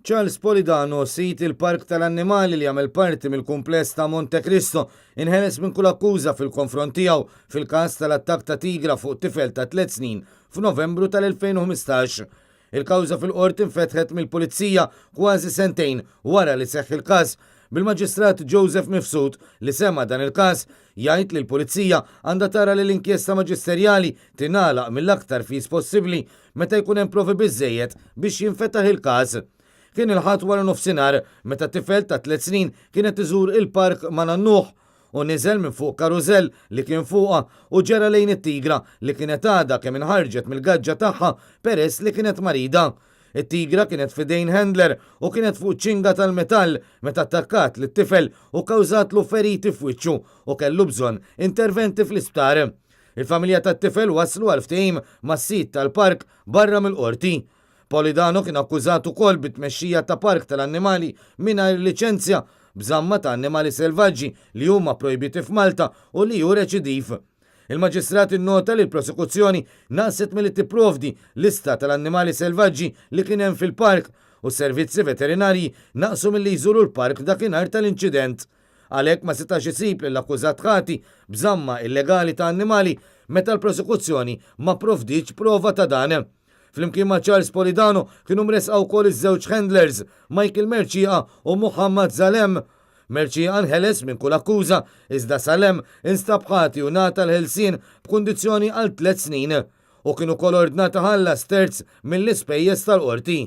Charles Polidano, sid il-park tal-annimali li jagħmel parti mill-kumpless ta' Monte Cristo, inħeles minn kull akkuża fil-konfront tiegħu fil-każ tal-attakk ta' tigra fuq tifel ta' tliet snin f'Novembru tal-2015. Il-kawża fil-Qorti nfetħet mill-Pulizija kważi sentejn wara li seħħ il-każ, bil-Maġistrat Joseph Mifsud li sema' dan il-każ jgħid li l-Pulizija għandha tara li l-inkjesta maġisterjali tingħalaq mill-aktar fis possibbli meta jkun hemm provi biżżejjed biex jinfetaħ il-każ. Kien il-Ħadd wara nofsinhar meta tifel ta' tliet snin kien qed iżur il-park ma' nannuh u niżel minn fuq karużell li kien fuqha u ġera lejn it-tigra li kienet għadha kemm inħarġet mill-gaġġa tagħha peress li kienet marida. It-tigra kienet f'idejn handler u kienet fuq ċinga tal-metall meta attakkat lit-tifel u kkawżatlu feriti f'wiċċu u kellu bżonn interventi fl-isptar. Il-familja tat-tifel waslu għal ftehim mas-sid tal-park barra mill-Qorti. Polidano kien akkużat ukoll bi tmexxija ta' park tal-annimali mingħajr liċenzja, b'żamma ta' annimali selvaġġi li huma projbiti f'Malta u li hu reċidiv. Il-Maġistrat innota li l-prosekuzzjoni naqset milli tipprovdi lista tal-annimali selvaġġi li kien hemm fil-park u s-servizzi veterinarji naqsu milli jżuru l-park dakinhar tal-inċident. Għalhekk ma setax isib lill-akkużat ħati b'żamma illegali ta' annimali meta l-prosekuzzjoni ma pprovdietx prova ta' dan. Flimkien ma' Charles Polidano kienu mressqa wkoll iż-żewġ handlers, Michael Mercieca u Muhammad Zalem. Mercieca nħeles minn kull akkuża, iżda Salem instab ħati u ngħata l-ħelsien b'kundizzjoni għal tliet snin. Hu kien ukoll ordnat iħallas terz mill-ispejjeż tal-qorti.